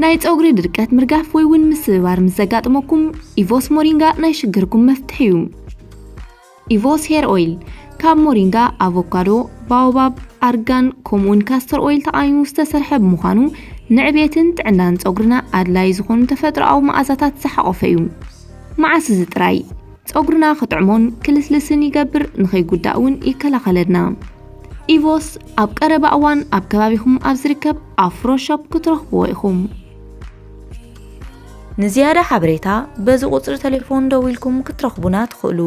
ናይ ጸጉሪ ድርቀት ምርጋፍ ወይ እውን ምስብባር ምስ ዘጋጥመኩም፣ ኢቮስ ሞሪንጋ ናይ ሽግርኩም መፍትሒ እዩ። ኢቮስ ሄር ኦይል ካብ ሞሪንጋ፣ ኣቮካዶ፣ ባኦባብ፣ ኣርጋን ከምኡውን ካስተር ኦይል ተቓሚሙ ዝተሰርሐ ብምዃኑ፣ ንዕቤትን ጥዕናን ጸጉርና ኣድላዪ ዝኾኑ ተፈጥሮኣዊ መኣዛታት ዝሓቖፈ እዩ። መዓስ እዚ ጥራይ ጸጉርና ክጥዕሞን ክልስልስን ይገብር፣ ንኸይጉዳእ እውን ይከላኸለልና። ኢቮስ ኣብ ቀረባ እዋን ኣብ ከባቢኹም ኣብ ዝርከብ ኣፍሮ ሾፕ ክትረኽብዎ ኢኹም። ንዝያዳ ሓበሬታ በዚ ቁጽሪ ቴሌፎን ደዊልኩም ክትረኽቡና ትኽእሉ።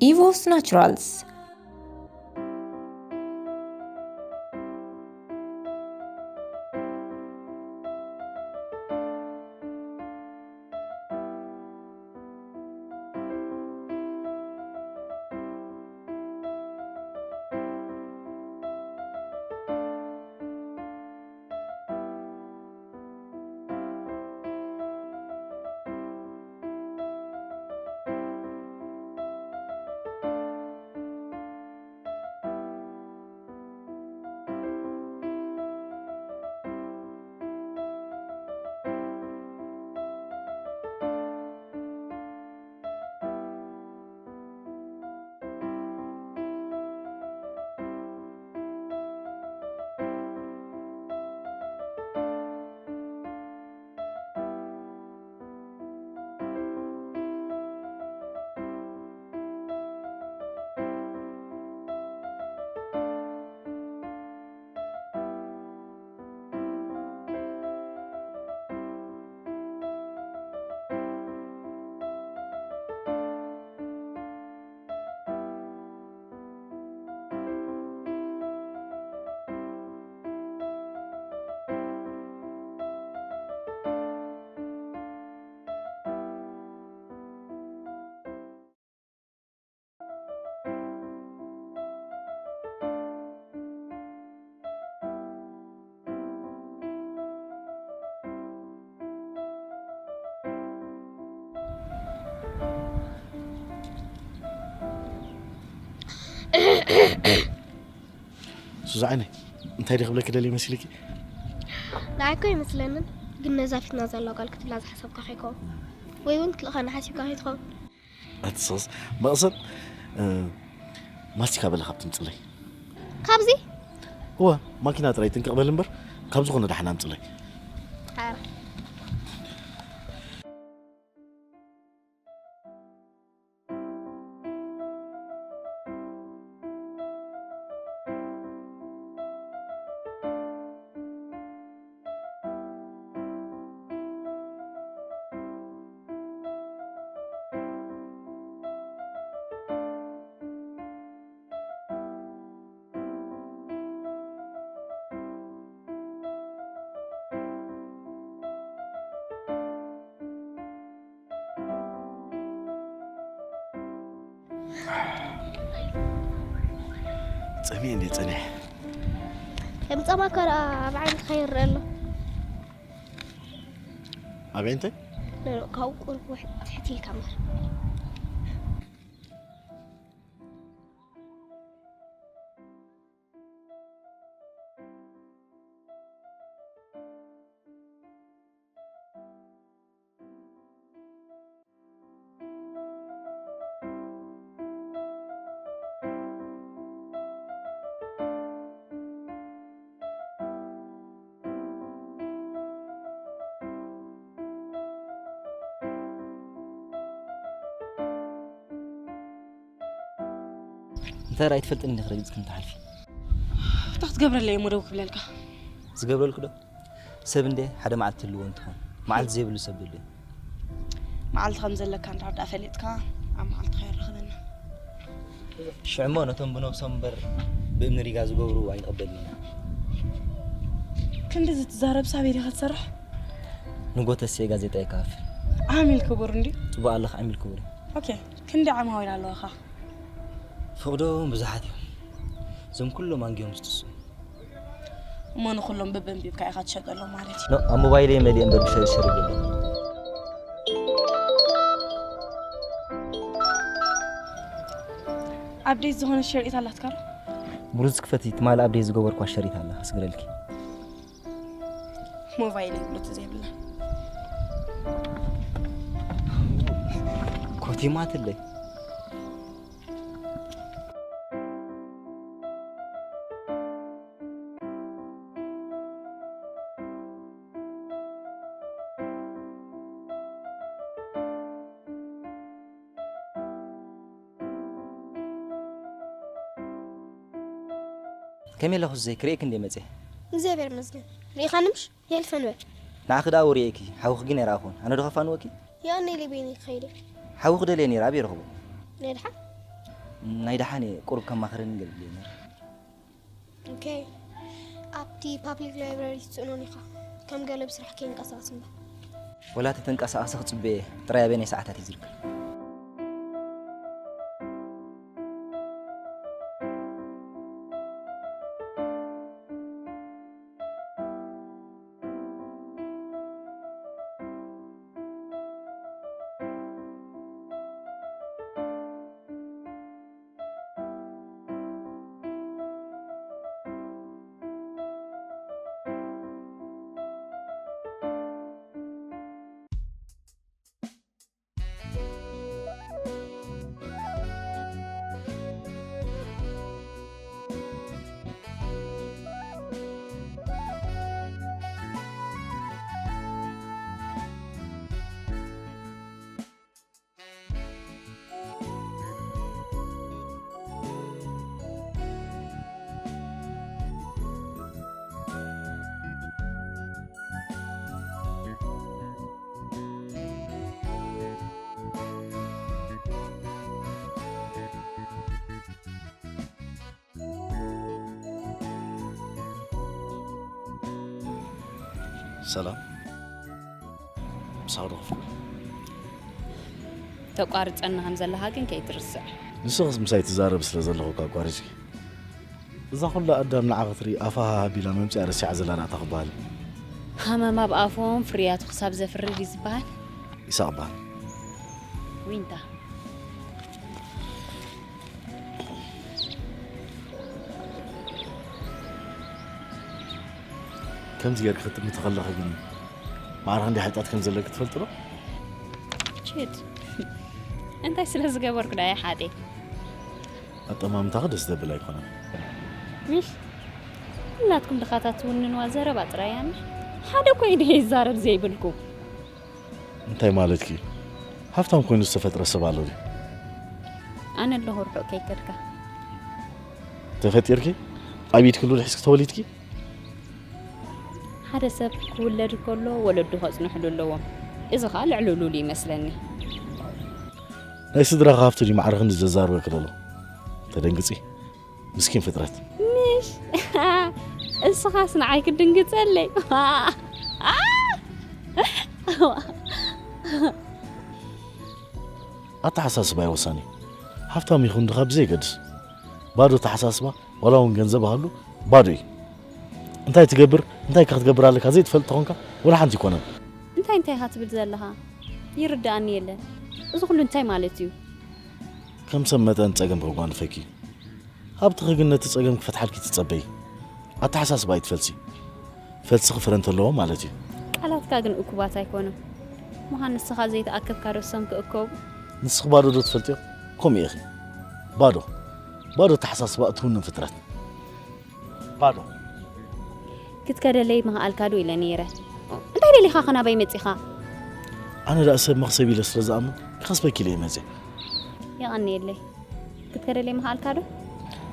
ኢቮስ ናቹራልስ። ሱዛዓይነይ፣ እንታይ ድየ ክብለኪ ደልየ መሲልኪ? ንዓይ እኮ ኣይመስለንን፣ ግን ነዛ ፊትና ዘላ ጓል ክትብላ ዝሓሰብካ ከይከውን፣ ወይ እውን ክትልእኸና ሓሲብካ ከይትኸውን። ኣትሰስ መቕሰን፣ እ፣ ማስቲካ በለ ካብ ትምፅለይ። ካብዚ? እወ፣ ማኪና ጥራይ ጥንቅቕ በል እምበር፣ ካብ ዝኾነ ደሓን ኣምፅለይ። ሓራ። ጸሚኤ እንዴ ጸኒሐ? ከም ጸማካ ደኣ ኣብ ዓይንካ ይረአ ኣሎ። ኣበይ እንታይ? ኖ፣ ኖ፣ ካብኡ ቁሩብ ውሕ-፣ ትሕት ኢልካ እምበር። እንታይ ራእይ ትፈልጥኒ ዲኺ ረጊጽክኒ ትሓልፊ? እንታይ ክትገብረለይ እየ እሞ ደው ክብለልካ? ዝገብረልኩ ዶ? ሰብ እንደ ሓደ መዓልቲ ህልዎ እንትኾን፣ መዓልቲ ዘይብሉ ሰብ ድልዮ። መዓልቲ ከም ዘለካ እንድሕር ደኣ ፈሊጥካ፣ ኣብ መዓልትኻ የራኽበና። ሽዕሞ ነቶም ብነብሶም እምበር ብእምኒ ሪጋ ዝገብሩ ኣይንቕበልን ኢና። ክንዲ ዝትዛረብ ሳብ ኢኻ ትሰርሕ? ንጎተሴ ጋዜጣ ይከፋፍል። ዓሚል ክቡር እንድዩ። ጽቡቕ ኣለኻ፣ ዓሚል ክቡር እዩ። ኦኬ፣ ክንደይ ዓማዊል ኣለዋኻ? ፍቕዶም ብዙሓት እዮም። እዞም ኩሎም ኣንጊሆም ዝጥሱ። እሞ ንኹሎም በበንቢብካ ኢኻ ትሸጠሎም ማለት እዩ። ኖ፣ ኣብ ሞባይለይ መሊአ እምበር ብሸርሸር ይብሎ። ኣፕዴት ዝኾነ ሸሪት ኣላትካ ዶ? ብሩዝ ክፈቲ፣ ትማሊ ኣፕዴት ዝገበርኳ ሸሪት ኣላ፣ ክስግረልኪ። ሞባይል ይብሉት ዘይብላ። ኮቲማትለይ። ከመይ ኣለኹ? ዘይ ክርእየክ እንደ መፅየ። እግዚኣብሔር ይመስገን። ርኢኻኒ ምሽ? የልፈን በል። ንዓኺ ደኣ ወሪኤኪ፣ ሓውኺ ግን ኣይረኣኹን። ኣነ ዶ ከፋንወኪ? የቐነይ ኢለ በይነይ ክኸይድ እየ። ሓውኺ ደልየ ነይረ፣ ኣበይ ረኽቦ? ናይ ደሓን? ናይ ደሓን እየ፣ ቁሩብ ከማኽረኒ ገለ ድልየ ነይረ። ኦኬ። ኣብቲ ፓብሊክ ላይብረሪ ትጽዕኖን ኢኻ። ከም ገለ ብስራሕ ከይንቀሳቐስ እምበር። ወላ ተተንቀሳቐሰ ክጽበየ ጥራይ ኣበየናይ ሰዓታት እዩ ዝርከብ? ሰላም። ምሳኹ ዶ ክፍኩ? ተቋርጸና ከም ዘለኻ ግን ከይትርስዕ። ንስኽስ ምሳይ ትዛረብ ስለ ዘለኹ እኳ ኣቋሪጽኪ። እዛ ኩላ ኣዳም ንዓ ክትርኢ ኣፋ ሃሃ ኣቢላ መምጽኣ ረሲዓ ዘላ ዳኣ እታ ክበሃል። ሃመማ ኣብ ኣፎም ፍርያቱ ክሳብ ዘፍሪ ድዩ ዝበሃል? ይሳቕ በሃል። ዊንታ። ከምዚ ጌርኪ ክትጥምቲ ከለኺ ግን ማዕረ ክንደይ ሓጢኣት ከም ዘለኪ ትፈልጢ ዶ? ችድ። እንታይ ስለ ዝገበርኩ ዳኣ ይሓጤ? ኣጠማምታኺ ደስ ዘብል ኣይኮነን። ምሽ? ኩላትኩም ድኻታት ትውንንዋ ዘረባ ጥራይ እያ ምሽ? ሓደ እኮ ኢደ ይዛረብ ዘይብልኩም። እንታይ ማለትኪ? ሃፍታም ኮይኑ ዝተፈጥረ ሰብ ኣሎ ድዩ? ኣነ ኣለኹ ርሑቕ ከይከድካ። ተፈጢርኪ? ኣብ ኢድኪ ሉል ሒዝኪ ተወሊድኪ? ሓደ ሰብ ክውለድ ከሎ ወለዱ ከጽንሕሉ ኣለዎም። እዚ ኸኣ ልዕሊ ሉል ይመስለኒ። ናይ ስድራኺ ሃፍቲ ድዩ ማዕረ ክንዲ ዘዛርበኪ ዘሎ? ተደንግጺ። ምስኪን ፍጥረት። ምሽ? እስኻስ ንዓይ ክትድንግጸለይ? ኣተሓሳስባ እዩ ወሳኒ። ሃፍታም ይኹን ድኻ ብዘይገድስ፣ ባዶ ኣተሓሳስባ፣ ዋላ እውን ገንዘብ ሃሉ፣ ባዶ እዩ። እንታይ ትገብር፣ እንታይ ከ ክትገብር ኣለካ ዘይትፈልጥ ተኾንካ፣ ወላ ሓንቲ ኣይኮነን። እንታይ እንታይ ኢኻ ትብል ዘለኻ? ይርድኣኒ የለን። እዚ ኩሉ እንታይ ማለት እዩ? ከም ሰብ መጠን ጸገም ከጓንፈኪ እዩ። ሃብትኺ ግን ነቲ ጸገም ክፈትሓልኪ ትጸበዪ። ኣተሓሳስባ ኣይትፈልሲ። ፈልስኺ ፍረ እንተለዎ ማለት እዩ። ቃላትካ ግን እኩባት ኣይኮኑን። ምዃን ንስኻ ዘይተኣከብካ ዶ እሶም ክእከቡ? ንስኺ ባዶ ዶ ትፈልጥዮ? ከምኡ ኢኺ። ባዶ። ባዶ ኣተሓሳስባ እትውንን ፍጥረት። ባዶ። ክትከደለይ ምኽኣልካ ዶ ኢለ ነይረ። እንታይ ደሊኻ ከ ናበይ መጺኻ? ኣነ ደኣ ሰብ መኽሰብ ኢለ ስለ ዝኣምን ክኸስበኪ ኢለ እየ መጺአ። የቐንየለይ። ክትከደለይ ምኽኣልካ ዶ?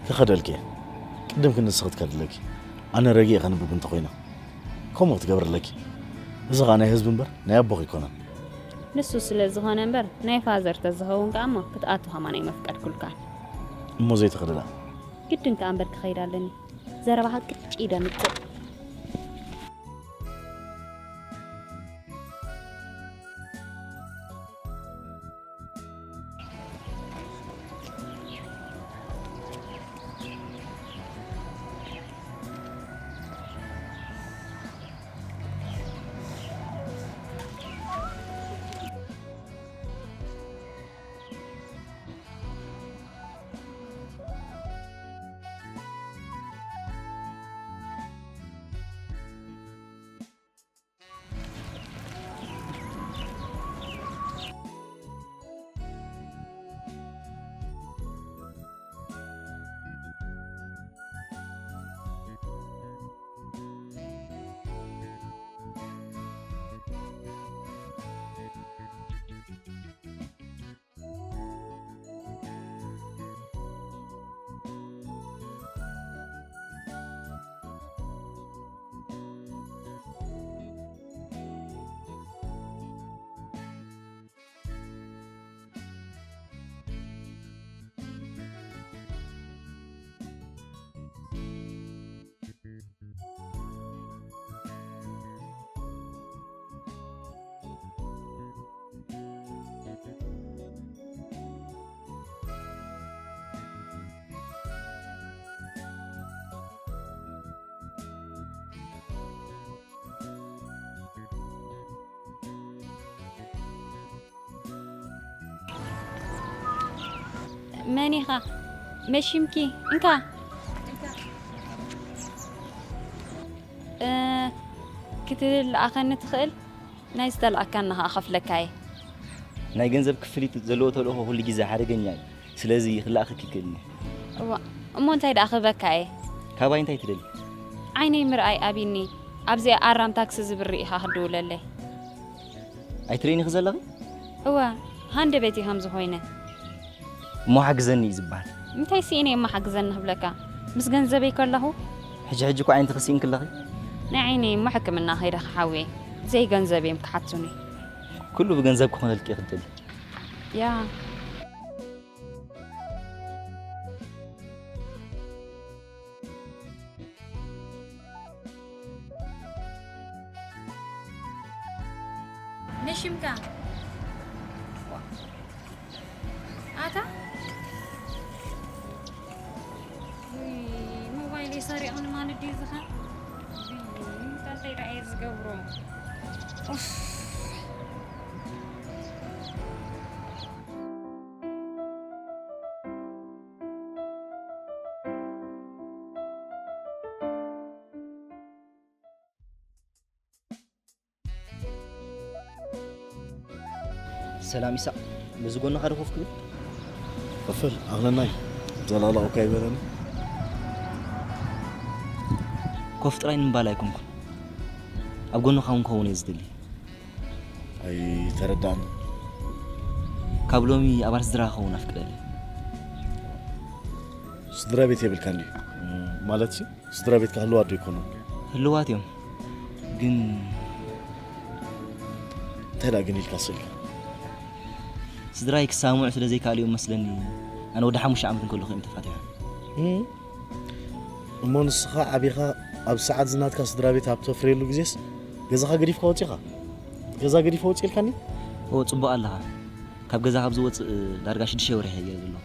ክኸደልኪ እየ። ቅድም ክንስኺ ትከድለኪ። ኣነ ረጊእ ከንብብ እንተኾይነ። ከምኡ ክትገብርለኪ። እዚ ኸኣ ናይ ህዝቢ እምበር ናይ ኣቦኺ ኣይኮነን። ንሱ ስለ ዝኾነ እምበር ናይ ፋዘር ተዝኸውን ከኣ እሞ ክትኣቱ ከማን ኣይመፍቀድኩልካን። እሞ ዘይትኸድላ? ግድን ከኣ እምበር ክኸይድ ኣለኒ። ዘረባኻ ቅጭ ኢደ ምጽእ። መን ኢኻ? መን ሽምኪ? እንካ። እ፣ ክትልኣኸኒ ትኽእል? ናይ ዝተላእካኒ ኸኣ ከፍለካ እየ። ናይ ገንዘብ ክፍሊት ዘለዎ ተልእኾ ኩሉ ግዜ ሓደገኛ እዩ። ስለዚ ክለኣኸኪ ይክእልኒ። እዋ፣ እሞ እንታይ ደኣ ክህበካ እየ? ካባይ እንታይ ትደሊ? ዓይነይ ምርኣይ ኣቢኒ። ኣብዚኣ ኣራም ታክሲ ዝብሪ ኢኻ ክድውለለይ። ኣይትርእይኒ ዘለኺ? እወ፣ ሃንደበት እዩ ከምዚ ኮይነ። እሞ ሓግዘኒ እዩ ዝበሃል። እንታይ ስኢነ እሞ ሓግዘኒ ክብለካ? ምስ ገንዘበይ ከለኹ? ሕጂ ሕጂ እኮ ዓይንትኺ ስኢንኪ ኣለኺ። ናይ ዓይነይ እሞ ሕክምና ከይደ ክሓውየ። ዘይገንዘብ እዮም ክሓቱኒ። ኩሉ ብገንዘብ ክኾነልኪ እየ ክደሊ። ያ። መሽምካ። ኣታ? ውይ፣ ሞባይለይ ሰሪቑኒ ማለት ድዩ ዝኻ? ውይ፣ እንታይ ደኣ እየ ዝገብሮ? ኡፍ። ሰላም ኢሳቕ፣ በዚ ጎንኻ ዶ ኮፍ ክብል? ክፍል ኣኽለናይ ዘላላቑካ ይበለኒ። ኮፍ ጥራይ ንምባል ኣይኮንኩን፣ ኣብ ጎንኻ እውን ክኸውን እየ ዝደሊ። ኣይተረዳእን። ካብ ሎሚ ኣባል ስድራ ክኸውን ኣፍቅደለይ። ስድራ ቤት የብልካን ድዩ? ማለትሲ? ስድራ ቤትካ ህልዋት ዶ ይኮኑ? ህልዋት እዮም፣ ግን እንታይ ደኣ ግን ኢልካ ስእልካ? ስድራይ ክሳምዑ ስለ ዘይከኣሉ እዮም መስለኒ፣ ኣነ ወዲ ሓሙሽተ ዓመት እንከለኹ እዮም ተፋቲሖም። እም? እሞ ንስኻ ዓቢኻ ኣብ ሰዓት ዝናትካ ስድራ ቤት ኣብ ተፍርየሉ ግዜስ ገዛኻ ገዲፍካ ወጺኻ? ገዛ ገዲፈ ወጺእ ኢልካኒ? ኦ፣ ጽቡቕ ኣለኻ። ካብ ገዛ ካብ ዝወጽእ ዳርጋ ሽዱሽተ ወርሒ እየ ገይረ ዘለኹ።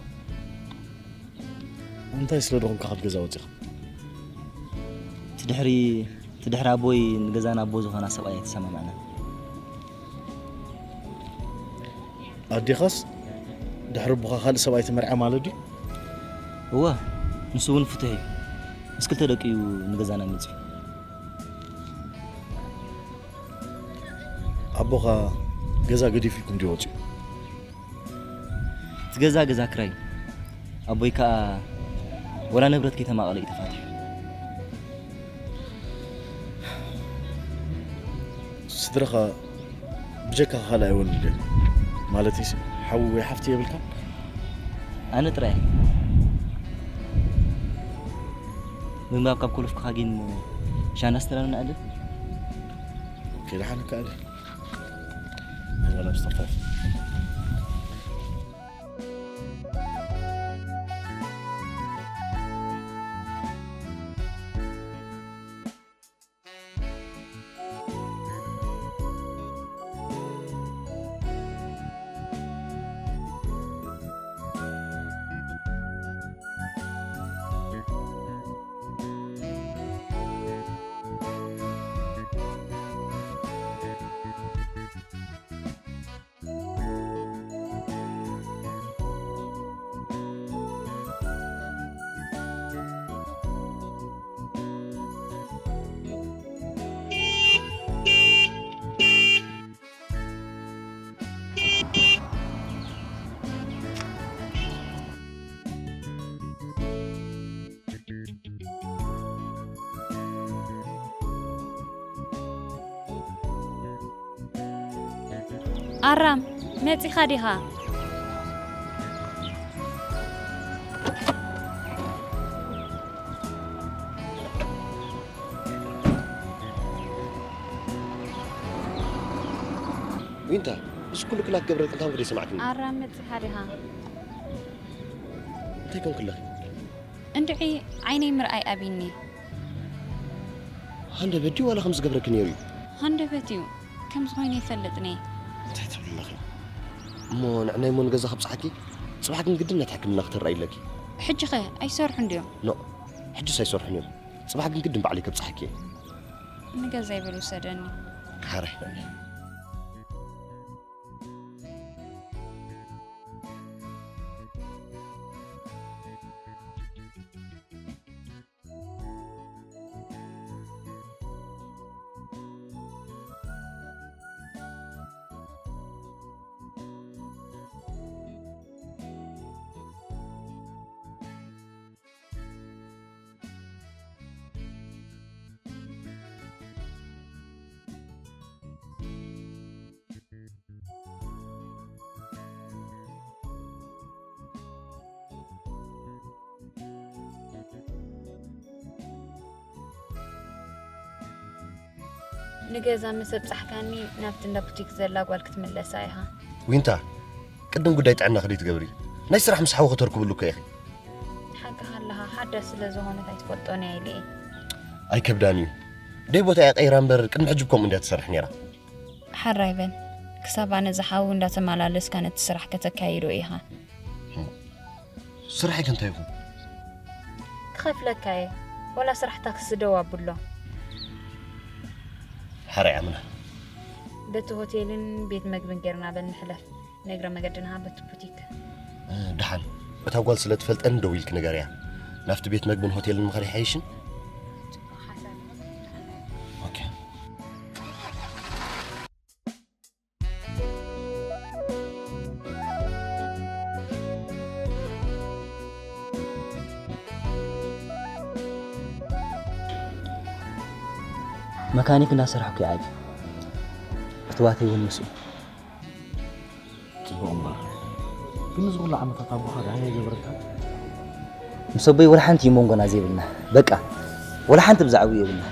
እንታይ ስለ ደኾንካ ካብ ገዛ ወጺኻ? እቲ ድሕሪ፣ እቲ ድሕሪ ኣቦይ ንገዛና ኣቦ ዝኾና ሰብኣይ ኣይተሰማማዕናን። ኣዴኻስ ድሕሪ ኣቦኻ ካልእ ሰብኣይ ተመርዓ ማለት ድዩ? እወ፣ ንሱ እውን ፍቱሕ እዩ። ምስ ክልተ ደቂ እዩ ንገዛና መጺኡ። ኣቦኻ ገዛ ገዲፉልኩም ድዩ ወጺኡ? እቲ ገዛ ገዛ ክራይ እዩ። ኣቦይ ከኣ ወላ ንብረት ከይተማቐለ እዩ ተፋቲሑ። ስድራኻ ብጀካኻ ካልእ ኣይወልድን ድዮም? ማለተይሲ ሓው ወይ ሓፍቲ የብልካን? ኣነ ጥራይ። ምንባብ ካብ ኮለፍኩኻ ግን ሻና ስተላና ንኣልል? ኦኬ፣ ደሓን እካ ኣልል። ኣራም፣ መጺኻ ዲኻ? ዊንታ፣ እዚ ኩሉ ክላ ክገብረልካ እንታይ ወደ ሰማዕክኒ? ኣራም፣ መጺኻ ዲኻ? እንታይ ኮንክለኺ? እንድዒ ዓይነይ ምርኣይ ኣቢኒ። ሃንደበት ድዩ ዋላ ከም ዝገብረኪ ነይሩ እዩ? ሃንደበት እዩ። ከም ዝኾይነ ይፈልጥኒ። እንታይ ትብሊ ኣለኺ? እሞ ንዕናይ እሞ ንገዛ ከብጽሓኪ? ጽባሕ ግን ግድን ናት ሕክምና ክትረኣይ ኣለኪ። ሕጂኸ ኣይሰርሑን ድዮም? ኖ፣ ሕጅስ ኣይሰርሑን እዮም። ጽባሕ ግን ግድን ባዕለይ ከብጽሓኪ እየ። ንገዛይ በል ውሰደኒ። ሓራይ። ንገዛ ምስ ኣብጻሕካኒ ናብቲ እንዳ ቡቲክ ዘላ ጓል ክትምለሳ ኢኻ። ዊንታ፣ ቅድም ጉዳይ ጥዕና ክደይ ትገብሪ? ናይ ስራሕ ምስ ሓዊ ከተርክብሉ እኮ ኢኺ። ሓቅኻ ኣለኻ፣ ሓዳስ ስለ ዝኾነት ኣይትፈልጦን እያ ኢለ እየ። ኣይከብዳን እዩ። ደይ ቦታ እያ ቀይራ እምበር ቅድሚ ሕጂ ብከምኡ እንድያ ትሰርሕ ነይራ። ሓራይ በል። ክሳብ ኣነ ዝሓዊ እንዳተመላለስካ ነቲ ስራሕ ከተካይዶ ኢኻ። ስራሐይ ከ እንታይ ይኹን? ክኸፍለካ እየ። ወላ ስራሕ ታክሲ ደው ኣብሎ። ሓራይ ኣምና። በቲ ሆቴልን ቤት መግብን ጌርና በል ንሕለፍ። ንእግረ መገድና በቲ ቡቲክ። እ፣ ደሓን። እታ ጓል ስለ ትፈልጠኒ ደው ኢልኪ ንገርያ። ናብቲ ቤት መግብን ሆቴልን ምኻድ ይሓይሽን? ጽቡቕ ሓሳብ። ኦኬ። መካኒክ እናሰራሕኩ ይዓቢ። ክትዋተይ እውን ምስኡ። ጽቡቕ እምበር። ግን እዚ ኩሉ ዓመታት ኣቦኻ ደሃይ ኣይገበረልካን? ምስ ኣቦይ ወላ ሓንቲ እዩ መንጎና ዘይብልና። በቃ፣ ወላ ሓንቲ ብዛዕባኡ የብልና።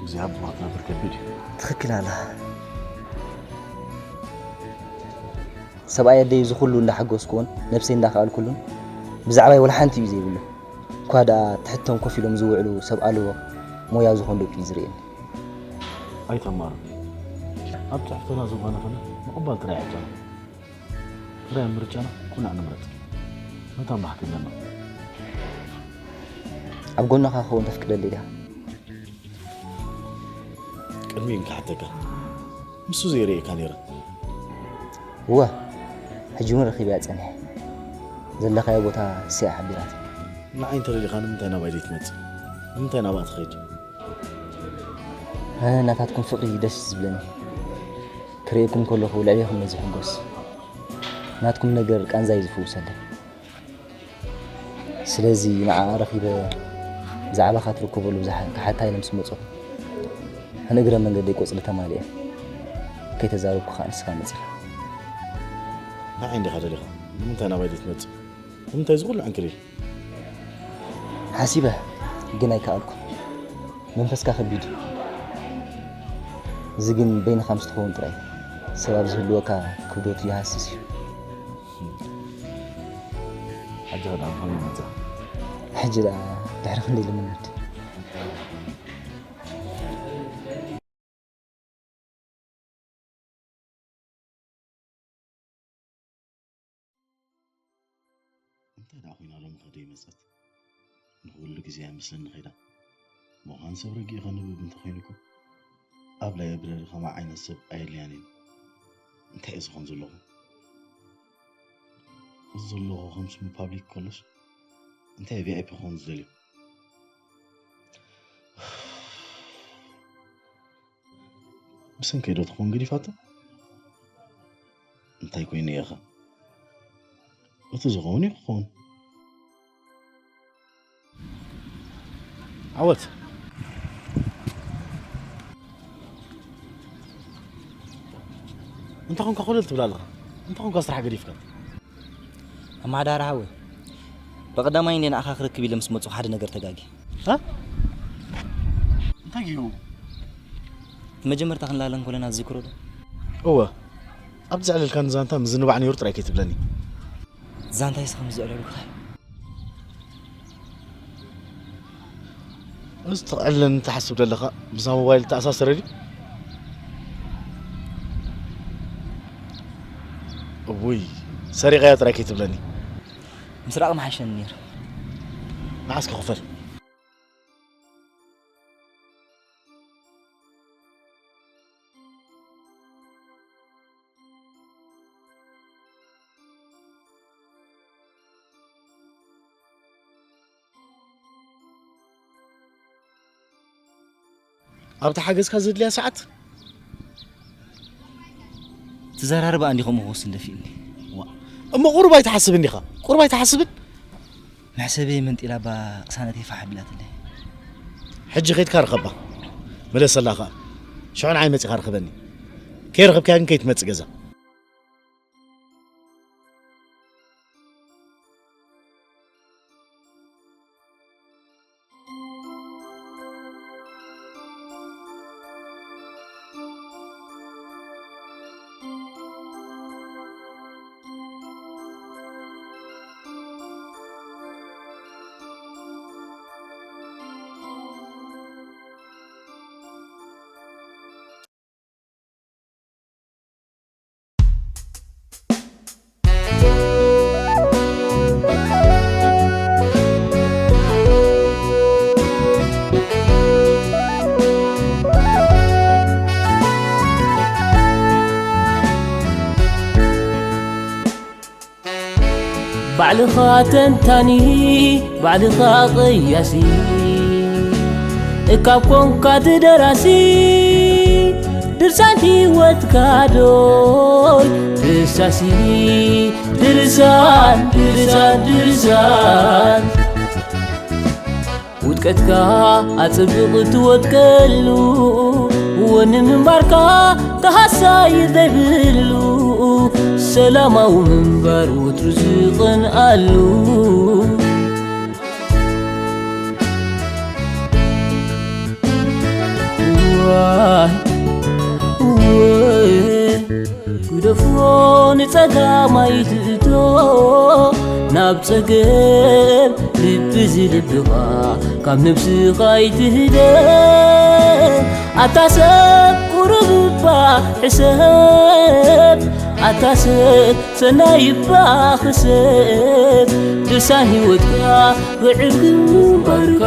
እዚ ኣቦኻ ክነብር ከቢድ እዩ። ትኽክል ኣለኻ። ሰብኣይ ኣደይ እዚ ኩሉ እንዳሓጎስኩዎን ነብሰይ እንዳኸኣልኩሉን ብዛዕባይ ወላ ሓንቲ እዩ ዘይብሉ። እኳ ደኣ ትሕቶም ኮፍ ኢሎም ዝውዕሉ ሰብ ኣልቦ ሞያ ዝኾን ደቂ እዩ ዝርእየኒ። ኣይተማሩ። ኣብ ትሕትና ዝኾነ ኾነ ምቕባል ጥራይ ዕጫና። ጥራይ ምርጫና ኩናዕ ንምረጽ። መታን ባሕቲ ኣለና። ኣብ ጎንኻ ክኸውን ተፍቅደለይ ዲኻ? ቅድሚ ኢንካ ሓተካ። ንሱ ዘይርእየካ ነይረ። እወ፣ ሕጂ እውን ረኺበያ ጸኒሐ። ዘለኻዮ ቦታ እሲኣ ሓቢራትኒ። ንዓይ እንተደሊኻ ንምንታይ ናባይ ዘይትመጽእ? ንምንታይ ናብኣ ትኸይድ? ኣነ ናታትኩም ፍቕሪ ደስ ዝብለኒ። ክርእየኩም ከለኹ ልዕሌኹም እየ ዝሕጎስ። ናትኩም ነገር ቃንዛይ ዝፍውሰለይ። ስለዚ ንዓኣ ረኺበ ብዛዕባኻ ትርከበሉ ብዙሓት ክሓታ ኢለ ምስ መጻኹ፣ ንእግረ መንገደይ ቆጽሊ ተማሊኤ ከይተዛረብኩ ከኣ ንስኻ መጺኻ። ንዓይ እንዲኻ ደሊኻ? ንምንታይ ናባይ ዘይትመጽእ? ንምንታይ እዚ ኩሉ ዕንክሊል? ሓሲበ፣ ግን ኣይከኣልኩን። መንፈስካ ከቢድ እዩ። እዚ ግን በይንኻ ምስ ትኸውን ጥራይ እዩ። ሰብ ኣብ ዝህልወካ ክብደቱ ይሃስስ እዩ። ሕጂ ኸ ደኣ ከመይ መጻ? ሕጂ ደኣ ድሕሪ ክንደይ ልምምድ? እንታይ ደኣ ኮይና ሎሚ ከ ደይመጸት? ንኹሉ ግዜ እያ ምስለኒ ኸይዳ። ምዃን ሰብ ረጊእኻ ንብብ እንተኾይኑ እኮ ኣብ ላይብረሪ ኸማ ዓይነት ሰብ ኣየድልያን እዩ። እንታይ እየ ዝኾን ዘለኹ? እዚ ዘለኹ ከም ስሙ ፓብሊክ ኮለጅ እንታይ ቪኣይፒ ክኾን ዝደልዩ? ብሰንከይ ዶ ትኾን ገዲፋቶ? እንታይ ኮይኑ ኢኻ? እቲ ዝኸውን እዩ ክኸውን። ዓወት። እንታይ ኾንካ ኮለል ትብል ኣለኻ? እንታይ ኾንካ ስራሕ ገዲፍካ? ኣማሓዳሪ ሓወይ፣ ብቐዳማይ እንደ ንኣኻ ክረክብ ኢለ ምስ መጹ ሓደ ነገር ተጋጊ። እ? እንታይ ገይሩ? መጀመርታ ክንላለን ኮለና ዝዝክሮ ዶ? እወ። ኣብቲ ዘዕለልካኒ ዛንታ ምዝንባዕ ነይሩ ጥራይ ከይትብለኒ። ዛንታይ ስኻ ምስ ዘዕለልኩኻ? እዚ ትዕለኒ ትሓስብ ዘለኻ ምስዛ ሞባይል ዝተኣሳሰረ ድዩ? እውይ፣ ሰሪቐያ ጥራይ ከይትብለኒ። ምስራቕ ምሓሸኒ ነይሩ። ንዓስከ ክፈል። ኣብታ ሓገዝካ ዘድልያ ሰዓት ትዘራርባ እንዲ ከምኡ ክወስን ደፊእኒ። ዋ፣ እሞ ቁሩብ ኣይትሓስብን ዲኻ? ቁሩብ ኣይትሓስብን? መሕሰበይ መንጢላ እባ ቅሳነተይ ፋሕ ኣቢላትለይ። ሕጂ ከይድካ ርኸባ። መለሰላ ኸኣ። ሽዑ ንዓይ መጺኻ ርኸበኒ። ከይረኸብካያ ግን ከይትመጽእ ገዛ። ባዕልኻ ተንታኒ፣ ባዕልኻ ቀያሲ፣ እካብ ኮንካ ትደራሲ፣ ድርሳን ህይወትካ ዶይ ደሳሲ፣ ድርሳን፣ ድርሳን፣ ድርሳን። ውድቀትካ ኣጽብቕ ትወድቀሉ፣ ወኒ ምንባርካ ተሃሳይ ዘይብሉ፣ ሰላማዊ ምንባር ወትሩ ዝቕንኣሉ። ዋይ፣ ወይ፣ ግደፎ ንጸጋም ኣይትእቶ፣ ናብ ጸገም ልቢ ዝልብኻ ካብ ነብስኻ ኣይትህደም። ኣታ ሰብ ቁሩብ እባ ሕሰብ፣ ኣታ ሰብ ሰናይ እባ ክሰብ፣ ድርሳን ህይወትካ ክዕርግ ምንባርካ።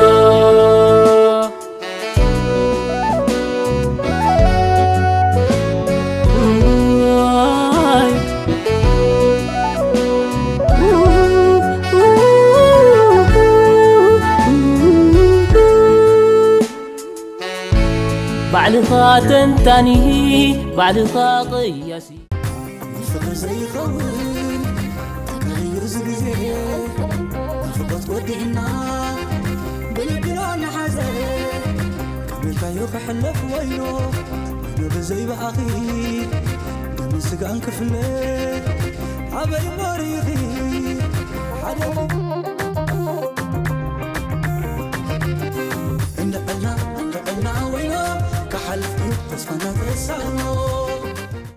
ባዕልኻ ተንታኒ፣ ባዕልኻ ቀያሲ። ንፍቕሪ ዘይኸውን ተጋይዩ እዚ ግዜ፣ ናፍቖት ወዲእና ብልብና ንሓዘ። ከመይካዮ ክሕለፍ ወይኖ፣ ወይኖ ብዘይ ብኣኺ፣ ደምን ስጋን ክፍለ ኣበይ እሞ ርኢኺ? ሓደ እንዕልና፣ እንዕልና ወይኖ፣ ክሓልፍ እዩ ተስፋና ተሳእኖ።